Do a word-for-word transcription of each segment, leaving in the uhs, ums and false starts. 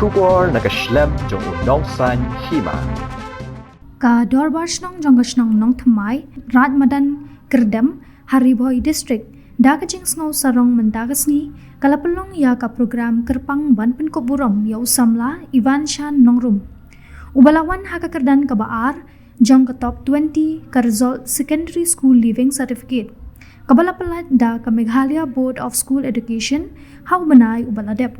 Khubor na ka shlem jong u nongsan hima. Ka Dorbar Shnong jong ka shnong Nongthymmai, Raid Madan Kyrdem, ha Ri Bhoi District, da ka jingsngew sarong mynta ka sngi, ka la pynlong ïa ka program kyrpang ban pynkup burom ïa u samla Ivan Shan Nongrum, uba la wan ha ka kyrdan kaba ar jong ka top twenty ka result Secondary School Leaving Certificate, kaba la pyllait da ka Meghalaya Board of School Education ha u bnai uba la dep.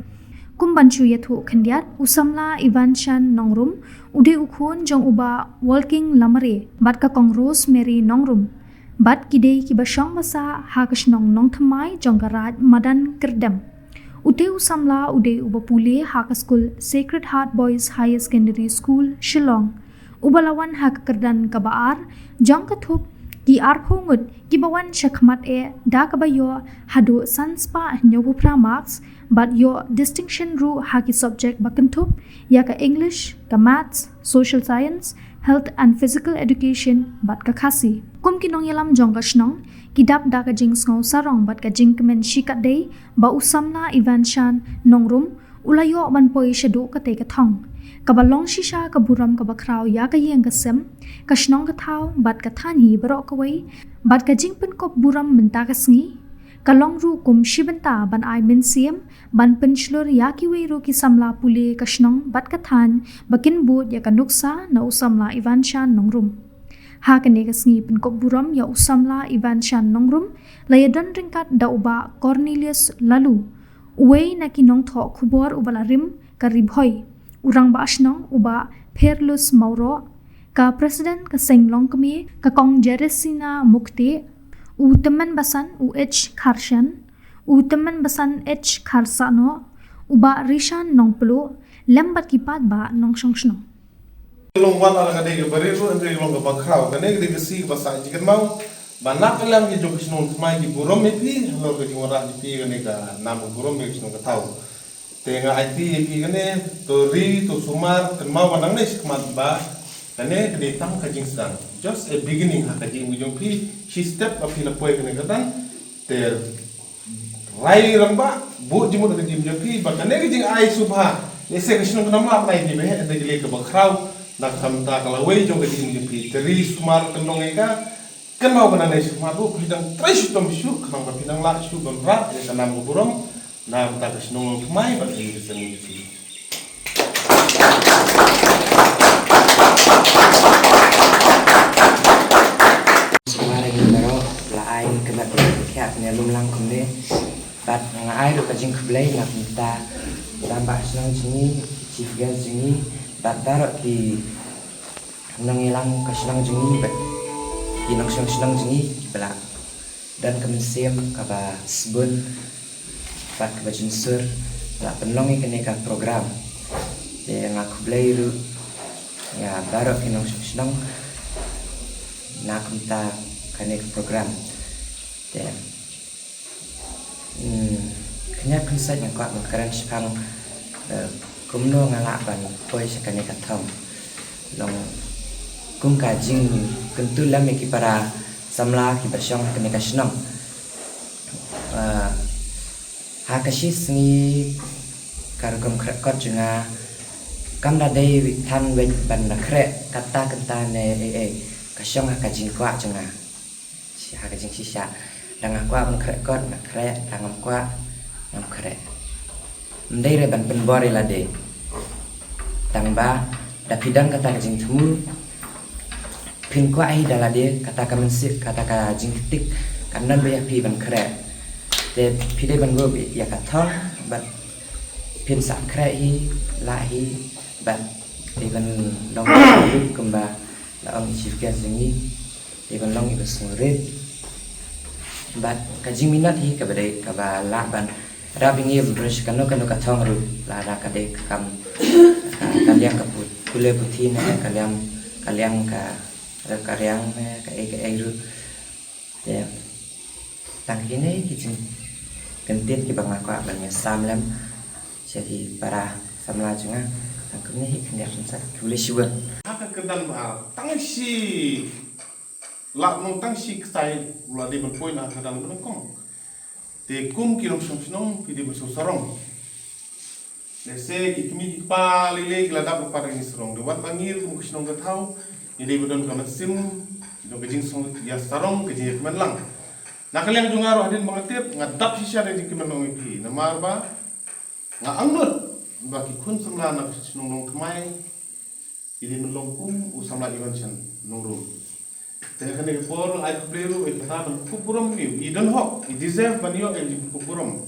Kum ban shu ïathuh khyndiat, u samla Ivan Shan Nongrum u dei u khun jong u Bah Walking Lamare bad ka Kong Rosemary Nongrum, bad ki dei kiba shong ba sah ha ka shnong Nongthymmai jong ka Raid Madan Kyrdem. Ute u samla u dei uba pule ha ka skul Sacred Heart Boys Higher Secondary School, Shillong, uba la wan ha ka kyrdan kaba ar jong ka thup ki arphew ngut kiba wan sha khmat eh da kaba ïoh haduh san spah hynñiewphew phra marks bad ïoh distinction ruh ha ki subject ba kynthup ïa ka English, ka Maths, Social Science, Health and Physical Education bad ka Khasi. Kum ki nongïalam jong ka shnong, ki dap da ka jingsngew sarong bad ka jingkmen shikatdei ba u samla Ivan Shan Nongrum u la ïoh ban poi shaduh katei ka thong, kaba long shisha ka burom kaba khraw ïa ka ïing ka sem, ka shnong ka thaw bad ka thaiñ hi baroh kawei. Bad ka jingpynkup burom mynta ka sngi ka long ruh kum shi bynta ban ai mynsiem ban pynshlur ïa kiwei ruh ki samla pule ka shnong bad ka thaiñ ba kin bud ïa ka nuksa na u samla Ivan Shan Nongrum. Ha kane ka sngi pynkup burom ïa u samla Ivan Shan Nongrum la ïadon ryngkat da u Bah Cornelius Laloo, uwei na ki nongthoh khubor uba la rim ka Ri Bhoi, u rangbah shnong u Bah Pherlus Mawroh, ka president ka seng longkmie ka Kong Jeresina Mukti, u tymmen basan u H Kharshan, u tymmen basan H Kharsano, u Bah Rishan Nongpluh, lem bad ki paidbah nongshong shnong. Long wan la ka dei ka barit ruh, hynrei long kaba khraw. Kane ka dei ka sngi kaba sah jingkynmaw ba na ka liang ki jong ka shnong Thymmai ki burom ïa phi halor ka jingwanrah jong phi kane ka nam ka burom ïa ka shnong ka thaw. Te nga aiti ïa phi kane, to ri to sumar, kynmaw ba nangne shakhmat ba kane ka dei tang ka jingsdang, just a beginning ha ka jingim jong phi. Shi step ba phi la poi kane ka dang. Te rai rangbah, buh jingmut ha ka jingim jong phi, ba kane ka jingai sngewbha, lehse ka shnong kan ym lah ban aiti ba heh, hynrei ka lei kaba khraw na ka bynta ka lawei jong ka jingim jong phi. Te ri sumar kyndong ïa ka, kynmaw ba nangne shakhmat ruh phi dang trei shitom shuh, khnang ba phin nang lah shuh ban wanrah ïa ka nam ka burom na ka bynta ka shnong Nongthymmai bad ka ïing ka sem jong phi. Sumar ïa ngi baroh, la ai ka mat ba khia ne lum lang kumne. Bad nga ai ruh ka jingkhublei na ka bynta rangbah shnong jong ngi, chief guest jong ngi, bad baroh ki nongïalam ka shnong jong ngi bad ki nongshong shnong jong ngi kiba la don ka mynsiem kaba sbun bad kaba jynsur, la pynlong ïa kane ka program. Te nga khublei ruh ïa baroh ki nongshong shnong na ka bynta kane ka program. Te Hmm, khyndiat khyndiat nga kwah ban kren shaphang, eh, kumno nga lah ban poi sha kane ka thong. Long kum ka jingkyntu lem ïa ki para samla kiba shong ha kane ka shnong. Eh, ha ka shi sngi ka rukom khreh kot jong nga kam da dei than wei ban da khreh kata kata ne ei ei, ka shong ha ka jingkwah jong nga. Shisha ka jingshisha. Da nga kwah ban khreh kot, nga khreh, da ngam kwah, ngam khreh. Ym dei re ban pynbor ïa lade. Tang ba da phi don kata ka jingthmu, phin kwah hi da lade, kata ka mynsiem, kata ka jingktik kan don ba ïa phi ban khreh. Te phi dei ban buh ïa ka thong bad phin sa khreh hi, lah hi, bad dei ban long kumba la ong i chief guest jong ngi. Te ban long iba sngewrit. Bad ka jingminot hi kaba dei kaba lah ban rap ïa ngi ban pynroi sha kano kano ka thong ruh, lada ka dei ka kam, ka, ka liang ka put, pule puthi ne, ka liang, ka liang ka, ka riang ne, ka ei ka ei ruh. Te tang kine ki jingkyntit kiba nga kwah ban ïasam lem sha ki para samla jong nga. Tang kumne hi khyndiat khyndiat, khublei shibun. Ha ka kyrdan ba tang shi Lah nong tang shi ksai u la dei ban poi na ka dang ban kong. Te kum ki nongshong shnong phi dei ban shu sarong. Lehse ki kmie ki kpa lei lei ki la dap lypa da ka jingsarong. Te wat ba ngi ruh kum ka shnong ka thaw, ngi dei ba don ka mynsiem, don ka jingsarong, ïa sarong ka jingïakmen lang. Na ka liang jong nga ruh hadien ba nga tip, nga dap shisha da ka jingkmen long ïa phi. Namar ba nga angnud ba ki khun samla na ka shnong Nongthymmai ki dei ban long kum u samla Ivan Shan Nongrum. Te ha kane ka por nga ai khublei ruh ïa i kata ban kup burom ïa u. I don hok, i deserve ban ïoh ïa ka jingkup burom.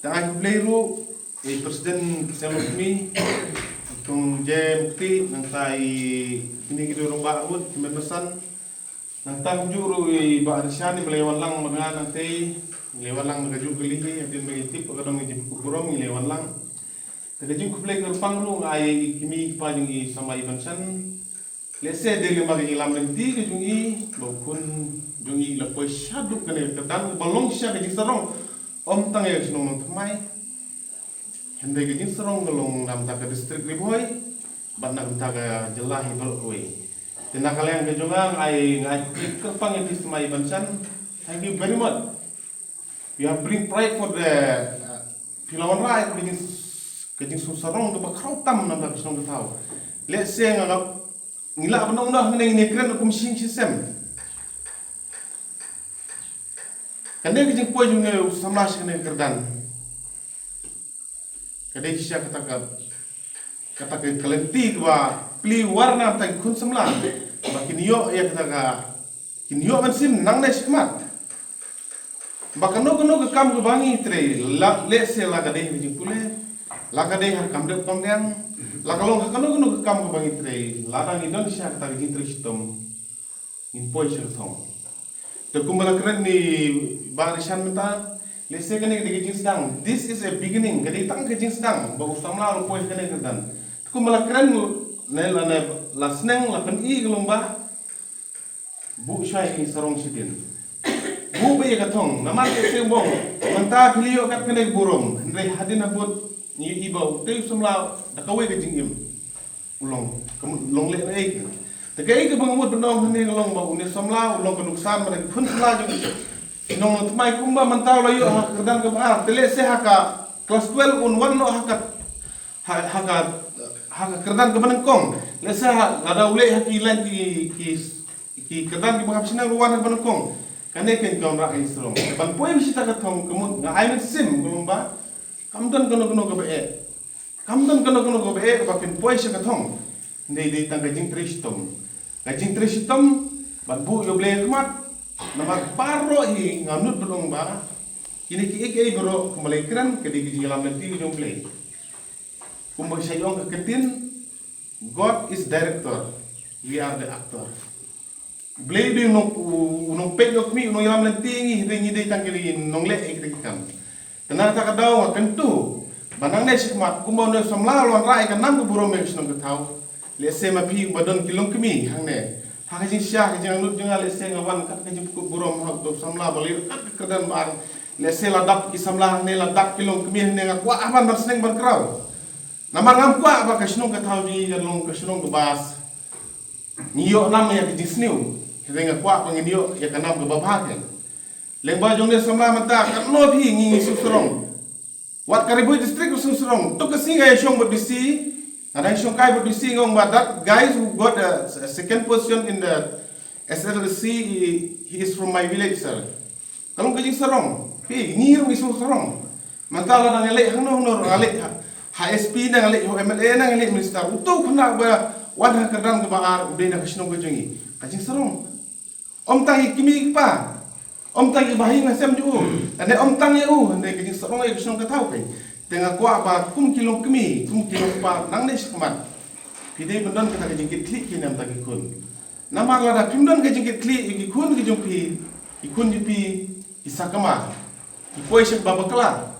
Te nga ai khublei ruh ïa i President Seng Longkmie, Kong Jem Kti, nangta i kine ki dei rangbah arngut, ki member san. Nangta kumjuh ruh i Bah Rishan i ba la ïa wan lang bad nga nangta, i la ïa wan lang na kajuh kali hi, hadien ba ngi tip ba ka don ka jingkup burom, i la ïa wan lang. Te ka jingkhublei kyrpang ruh nga ai ïa i kmie i kpa jong i samla Ivan Shan. Lehse dei lyngba ka jingïalam lynti ka jong i ba u khun jong i la poi shaduh kane ka kyrdan ba long shisha ka jingsarong, ym tang ïa ka shnong Nongthymmai, hynrei ka jingsarong ka long na bynta ka district Ri Bhoi bad na bynta ka jylla hi baroh kawei. Te na ka liang ka jong nga, nga ai, nga ai kyrpang ïa phi samla Ivan Shan. Thank you very much. You have bring pride for the, uh, phi la wanrah ïa ka jing, ka jingsngew sarong kaba khraw tam na bynta ka shnong ka thaw. Lehse nga, nga, ngi lah ban ong noh hangne ngin ïakren kum shisha shisem. Kane ka jingpoi jong une u samla sha kane ka kyrdan, ka dei shisha kata ka, kata ka lynti kaba plie war na bynta ki khun samla ba kin ïoh ïa kata ka, kin ïoh mynsiem nangne shakhmat. Ba kano kano ka kam kaba ngi trei, la, lehse la ka dei ha ka jingpule, la ka dei ha ka kam dep kam diang, la ka long ha kano kano ka kam kaba ngi trei, lada ngi don shisha kata ka jingtrei shitom, ngin poi sha ka thong. Te kumba la kren i Bah Rishan mynta, lehse kane ka dei ka jingsdang. This is a beginning. Ka dei tang ka jingsdang ba u samla u la poi ha kane ka kyrdan. Te kumba la kren ne la, ne la sneng la pyni ka long ba buh shuwa ïa ka sarong shadien. Buh beit ïa ka thong. Namar ka seng bong, mynta phi la ïoh kat kane ka burom, hynrei hadien habud ngi ïohi ba utei u samla da kawei ka jingim u long, ka mut long leh na ei ka. Te kaei kaba nga mut ban ong hangne ka long ba une u samla u long ka nuksan ba na ki khun samla jong ki shnong Nongthymmai, kumba mynta u la ïoh ha ka kyrdan kaba ar, te lehse ha ka class twelve un wan noh ha ka, ha, ha ka, ha ka kyrdan kaba nyngkong. Lehse ha, lada u leh ha ki lain ki, ki, ki kyrdan kiba hap shnong ruh wan ha kaba nyngkong. Kane kan ka wanrah ka jingsarong. Ban poi beit sha kata ka thong, ka mut nga ai mynsiem ka long ba kam don kano kano kaba eh. Kam don kano kano kaba eh ba phin poi sha ka thong. Hynrei dei tang ka jingtrei shitom, ka jingtrei shitom bad buh ïa U Blei ha khmat. Namar baroh hi nga nud ban ong ba kine kiei kiei baroh kumba la kren ka dei ka jingïalam lynti ka jong U Blei. Kumba shah ong ka ktien, God is director, we are the actor. U Blei u dei u nong, u nongpeit nongkhmih, u nongïalam lynti, ngi dei, ngi dei tang ki nongleh ïa kita ki kam. Te na kata ka daw nga kyntu ba nangne shakhmat kumba une u samla u la wanrah ïa ka nam ka burom ïa ka shnong ka thaw, lehse ma phi uba don ki longkmie hangne, ha ka jingshisha ka jingangnud jong nga, lehse nga wan kat ka jingpynkut burom ha uto u samla ba la ïoh kat ka kyrdan ba ar. Lehse la dap ki samla hangne, la dap ki longkmie hangne, nga kwah ha ban ban sneng ban kraw. Namar ngam kwah ba ka shnong ka thaw jong ngi kan long ka shnong kaba ngi ïoh nam ïa ka jingsniew, hynrei nga kwah ba ngin ïoh ïa ka nam kaba bha. Kane lyngba jong une u samla mynta katno phi ngi, ngi sngewsarong. Wat ka Ri Bhoi District ruh sngewsarong. Tuk ka sngi nga ïashong bad D C, nga dang shongkai bad D C, nga ong ba that guys who got a, a second position in the S S L C, he, he is from my village, sir. Ka long ka jingsarong. Phi, ngi ruh ngi sngewsarong. Mynta lada nga leit hangno hangno ruh, nga leit ha, ha S P ne nga leit ha M L A ne nga leit minister, uto u khynnah ba wan ha ka kyrdan kaba ar u dei na ka shnong ka jong ngi. Ka jingsarong. Ym tang ïa ki kmie ki kpa, ym tang ïa ki bahasem jong u, ne ym tang ïa u, ne ka jingsarong ïa ka shnong ka thaw. Te nga kwah ba kum ki longkmie, kum ki longkpa nangne shakhmat, phi dei ban don kata ka jingkitkhlieh ki na bynta ki khun. Namar lada phim don ka jingkitkhlieh ïa ki khun ki jong phi, ki khun jong phi ki sakma, ki poi sha kaba bakla.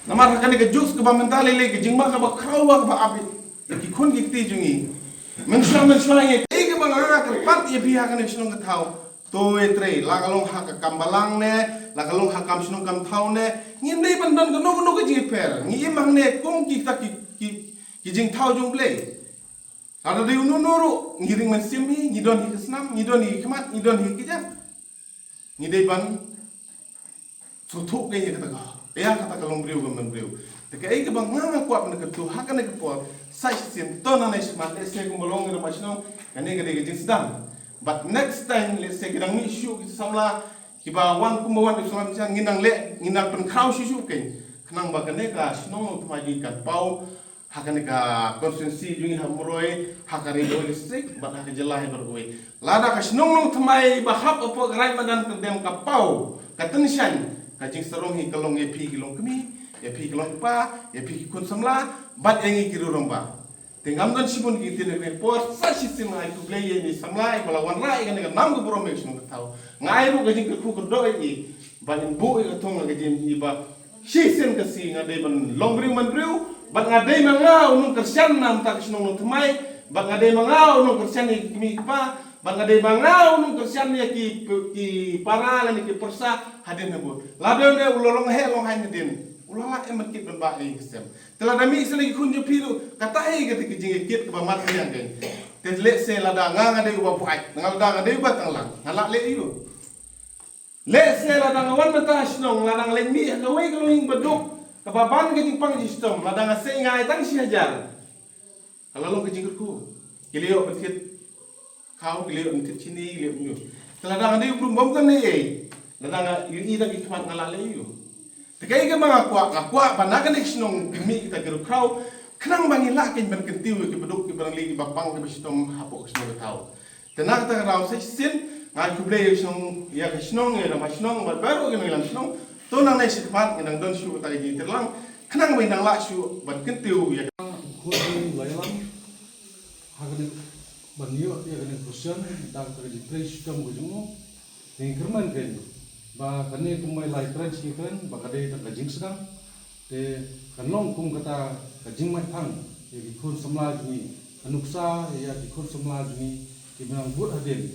Namar ha kane ka juk kaba mynta lei lei ka jingma kaba khraw kaba ap ïa ki khun ki kti jong ngi. Mynshuwa mynshuwa ïa kaei kaba nga kyrpad ïa phi ha kane ka shnong ka thaw, to ïatrei, la ka long ha ka kam balang ne, la ka long ha kam shnong kam thaw ne, ngim dei ban don kano kano ka jingïapher. Ngi im hangne kum kita ki, ki, ki jingthaw jong U Blei. Lada dei uno uno ruh, ngi ring mynsiem hi, ngi don hi ka snam, ngi don hi ka khmat, ngi don hi ka kjat. Ngi dei ban sngewthuh kein ïa kata ka, ïa kata ka longbriew ka manbriew. Te kaei kaba nga nga kwah ban kyntu ha kane ka por, sa shisien to nangne shakhmat, lehse kumba long ïa ka shnong, kane ka dei ka jingsdang. But next time, lehse ki dang mih shuh ki samla kiba wan kumba wan ki samla, ngin nang leh, ngin nang pynkhraw shuh shuh kein, khnang ba kane ka shnong Nongthymmai kan paw ha kane ka constituency jong ngi ha Umroi, ha ka Ri Bhoi District bad ha ka jylla hi baroh kawei. Lada ka shnong Nongthymmai ba hap hapoh ka raid madan kyndem ka paw, ka tyngshaiñ, ka jingsarong hi ka long ïa phi ki longkmie, ïa phi ki longkpa, ïa phi ki khun samla bad ïa ngi ki rangbah. Te ngam don shibun ki ktien ha kane ka por, sa shisien nga ai khublei ïa ine i samla iba la wanrah ïa kane ka nam ka burom ïa ka shnong ka thaw. Nga ai ruh ka jingkyrkhu kyrdoh ïa i ba in buh ïa ka thong ha ka jingim, iba shisien ka sngi nga dei ban long briew man briew, bad nga dei ma nga u nongkyrshan na bynta ka shnong Nongthymmai, bad nga dei ma nga u nongkyrshan ïa ki kmie ki kpa, bad nga dei ma nga u nongkyrshan ïa ki, ki para lane ki pyrsa hadien habud. Lada une u la long heh long haiñ hadien, u la lah em ban kit ban bah ïa ki sem. Te lada mih sha ki khun jong phi ruh, kata hi kata ka jingïakit kaba mat biang kein. Te lehse lada nga, nga dei uba buaid, nga lada nga dei uba tanglang, nga lah leh aïu? Lehse lada nga wan mynta ha shnong, lada nga leit mih ha kawei ka longïing baduk kaba ban ka jingpang jingshitom, lada nga sei nga ai tang shi hajar, ka la long ka jingkyrkhu. Ki la ïoh ban thied khaw, ki la ïoh ban thied shini, ki la ïoh ban ïoh. Te lada nga dei u briew bym don ei ei, lada nga ïohi da ki khmat, nga lah leh aïu? Te kaei kaba nga kwah, nga kwah ba na kane ka shnong kin mih kita ki riewkhraw, khnang ba ngin lah kein ban kyntiew ïa ki baduk, ki barangli, kiba pang, kiba shitom hapoh ka shnong ka thaw. Te na kata ka daw sa shisien nga ai khublei ïa ka shnong, ïa ka shnong, ïa ka rangbah shnong bad baroh ki nongïalam shnong. To nangne shakhmat ngin nang don shuh kata ka jingïatreilang, khnang ba ngin nang lah shuh ban kyntiew ïa ka. Khun jong ngi la ïalam ha kane ban ïoh ïa kane ka position da kata ka jingtrei shitom ka jong u. Te ngi kyrmen kein ba kane kumba la ïakren shi ïakren ba ka dei tang ka jingsdang. Te kan long kum kata ka jingmait phang ïa ki khun samla jong ngi, ka nuksa ïa ki khun samla jong ngi kiba nang bud hadien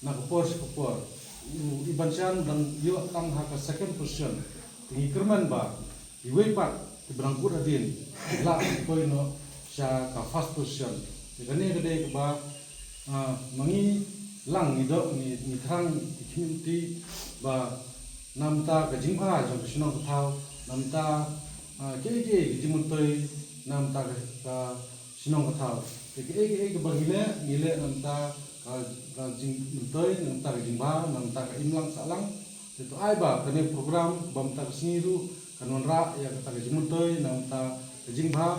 na ka por sha ka por. U Iban Shan dang ïoh tang ha ka second position. Te ngi kyrmen ba iwei pat kiba nang bud hadien ki lah ban poi noh sha ka first position. Te kane ka dei kaba, ah, ma ngi lang ngi doh, ngi, ngi thrang, ngi khmih lynti ba na bynta ka jingbha jong ka shnong ka thaw, na bynta, ah, kiei kiei ki jingmyntoi na bynta ka, ka shnong ka thaw. Te kiei kiei kaba ngi leh, ngi leh na bynta ka, ka jingmyntoi, na bynta ka jingbha, na bynta ka imlang sahlang. Te to ai ba kane program ba mynta ka sngi ruh kan wanrah ïa kata ka jingmyntoi na bynta ka jingbha,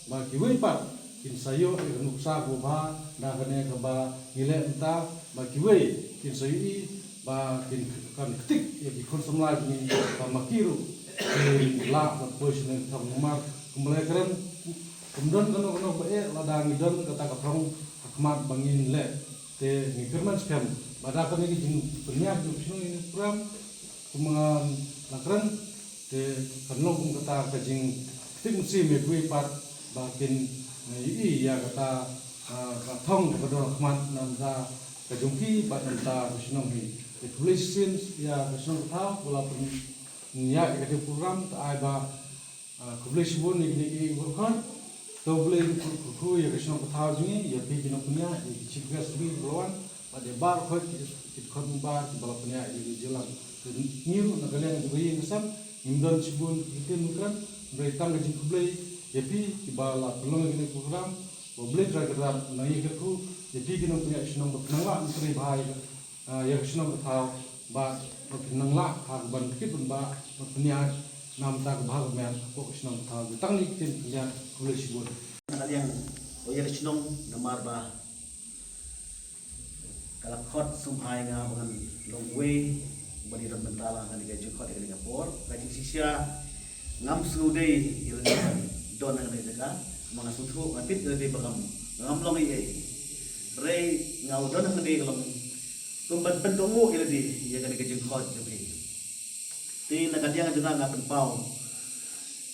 ba kiwei pat kin sa ïoh ïa ka nuksa kaba bha na kane kaba ngi leh mynta, ba kiwei kin sa ïohi ba kin, kan ktik ïa ki khun samla jong ngi ba ma ki ruh kin lah ban poi sha kane ka thong. Namar kumba la ïakren, kum don kano kano ba eh, lada ngi don kata ka thong ha khmat ba ngin leh. Te ngi kyrmen skhem ba da kane ka jingpynïaid jong ka shnong ïa kane ka program, kumba nga la kren, te kan long kum kata ka jingktik mynsiem ïa kiwei pat ba kin, eh, ïohi ïa kata, ah, ka thong kaba don ha khmat na bynta ka jong ki bad na bynta ka shnong hi. Te khublei shisien ïa ka shnong ka thaw ba la pynïaid ïa kane ka program. Te ai ba Ah, khublei shibun ïa kine ki baroh. To U Blei un kyrkhu ïa ka shnong ka thaw jong ngi, ïa phi ki nongpynïaid, ïa ki chief guest jong ngi kiba la wan, bad ïa baroh ki, ki dkhot member kiba la pynïaid ïa ka jingïalang. Te ngi ruh na ka liang jong ka ïing ka sem ngim don shibun ki ktien ban kren, hynrei tang ka jingkhublei ïa phi kiba la pynlong ïa kane ka program. Ba U Blei Trai Kynrad un nang ïa kyrkhu ïa phi ki nongpynïaid shnong ba phin nang lah ban trei bha ïa ka ah, ïa ka shnong ka thaw, bad ba phin nang lah ha kaban kit ban bah, ban pynïaid na bynta ka bha ka miat hapoh ka shnong ka thaw. Te tang kine ki ktien pynïaid, khublei shibun. Na ka liang ïa ka shnong namar ba ka la khot sum ai nga ba ngan long uwei uba dei don bynta lang ha kane ka jingkhot ïa kane ka por. Ka jingshisha ngam sngewdei ïa lade ban don ha kane ka jaka, ma nga sngewthuh, nga tip ïa lade ba ngam, ngam long ei ei. Hynrei nga don hangne ka long kum ban pynkohnguh ïa lade ïa kane ka jingkhot jong phi. Te na ka liang jong nga nga pynpaw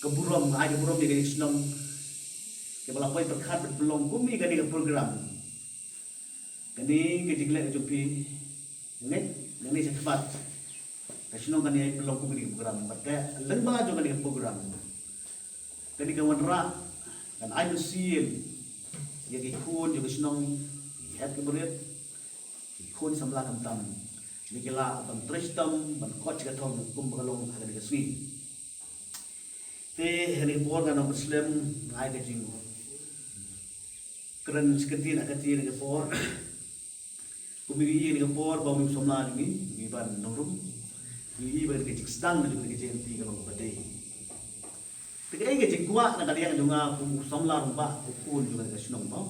ka burom, nga ai ka burom ïa ka shnong kaba la poi pyrkhat ban pynlong kum ïa kane ka program. Kane ka jingleh jong phi, ngeit nangne shakhmat ka shnong kan ïai pynlong kum kane ka program, bad ka lyngba jong kane ka program, kane ka wanrah kan ai mynsiem ïa ki khun jong ka shnong, ki hep ki barit, ki khun samla khamtam, ba ki lah ban trei shitom, ban koit sha ka thong kumba ka long ha kane ka sngi. Te ha kane ka por nga nongpynslem nga ai ka jingkren sha ka ktien ha ka ktien ha kane ka por. Kumba ngi ïohi ha kane ka por ba u samla jong ngi, u Iban Nongrum, ngi ïohi ba ka jingsdang jong ka Jaintia ka long kaba dei. Te kaei ka jingkwah na ka liang jong nga kum u samla rangbah, u khun jong ka shnong, mo,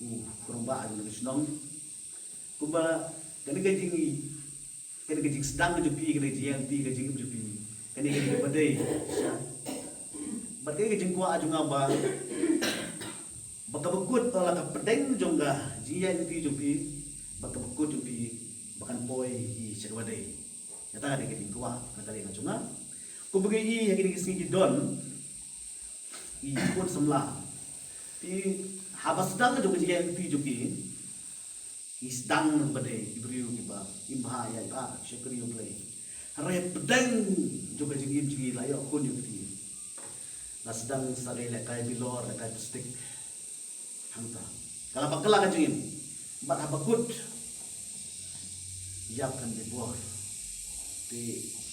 u rangbah jong ka shnong. Kumba kane ka jing, kane ka jingsdang jong phi, kane ka jingïaid lynti, ka jingim jong phi, kane ka dei kaba dei. Bad kane ka jingkwah jong nga ba, ba kaba kut, la ka pdeng jong ka jingïaid lynti jong phi, ba kaba kut jong phi ba kan poi hi sha kaba dei. Kata ka dei ka jingkwah na ka liang jong nga. Kumba ngi ïohi ha kine ki sngi ki don ki khun samla, te haba sdang jong ka jingïaid lynti jong ki, ki sdang nang ba dei ki briew kiba im bha ïaid bha shakri U Blei. Hynrei pdeng jong ka jingim jong ki la ïoh khun ïa ka kti. La sdang sa dei lehkai bilor, lehkai plastik. Hangta ka la bakla ka jingim. Bad haba kut, ïap kan dei bor. Te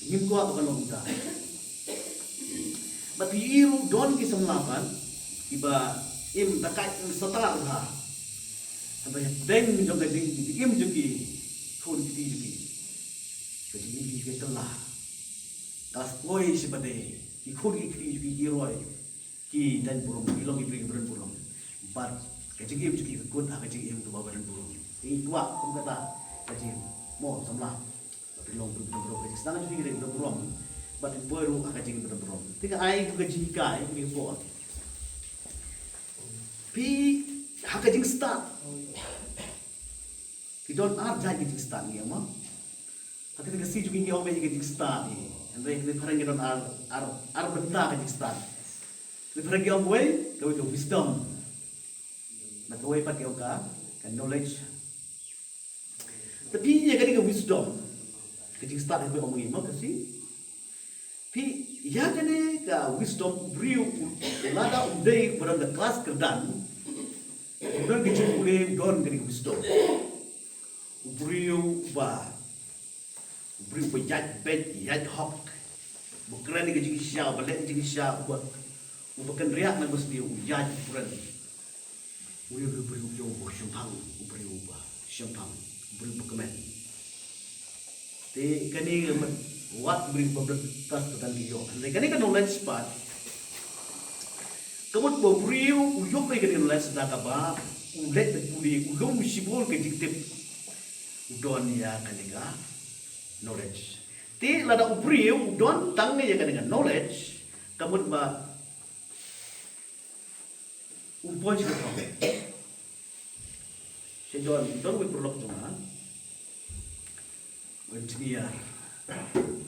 ngim kwah ba kan long kumta. Bad phi ïohi ruh don ki samla pat kiba im da kait im satar bha. Hynrei pdeng jong ka jingim jong ki, khun ki kti jong ki, ka jingim ki ka kylla. Ka la poi sha ba dei, ki khun ki kti jong ki ki roi, ki don burom, ki long ki briew ba don burom. Bad ka jingim jong ki ka kut ha ka jingim kaba don burom. Ngi kwah kum kata ka jingim, mo samla, ba phin long briew ba don burom, ka jingsdang jong phi ka dei ba don burom, bad phin poi ruh ha ka jingim ba don burom. Te nga ai ka jinghikai kane ka por. Phi, ha ka jingstad, ki don ar jait ki jingstad ngi ong, mo. Ha kata ka sngi jong ngi ngi ong ba ka jingstad hi. Hynrei ha ka phareng ki don ar, ar, ar bynta ka jingstad. Ha ka phareng ki ong kawei, kawei ka wisdom. Bad kawei pat ki ong ka, ka knowledge. Te phi ïa kane ka wisdom, ka jingstad kaba ong ngi, mo, ka sngi. Phi ïa kane ka wisdom, u briew u, lada um dei uba don ka klas kyrdan, u don ka jingpule, u don kane ka wisdom. U briew uba, u briew uba ïaid beit, ïaid hok, uba kren ïa ka jingshisha, uba leh jingshisha, uba, uba kynriah na ka mynsiem, u ïaid u kren. U briew, u briew, u briew uba shemphang, u briew uba shemphang, u briew uba kmen. Te kane ka mut wat u briew uba bret, klas kyrdan ki ïoh. Hynrei kane ka knowledge pat, ka mut ba u briew u ïoh ïa kane ka knowledge da kaba u leit pule, u lum shibun ka jingtip, u don ïa kane ka knowledge. Te lada u briew u don tang ïa kane ka knowledge, ka mut ba u poi sha ka thong. Sha jon, don uwei u paralok jong nga, u engineer.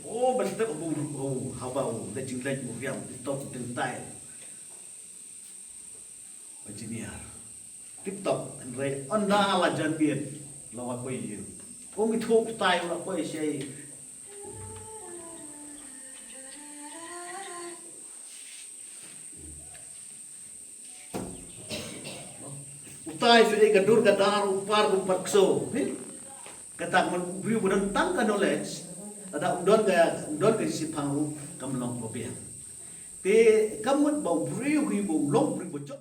O, ban tep haba u, haba u leit jingleit, u riam, u tok, u teng tai. U engineer. Tip top, hynrei ynda la jan miet, la wan poi ïing. Um ithuh u tai u la poi shei. U tai shu ei ka dur ka dar, u par u pat kso. Kata ka mut u briew ba don tang ka knowledge, lada um don ka, um don ka jingshemphang ruh kam long ba biang. Te ka mut ba u briew hi ba u long u briew ba jop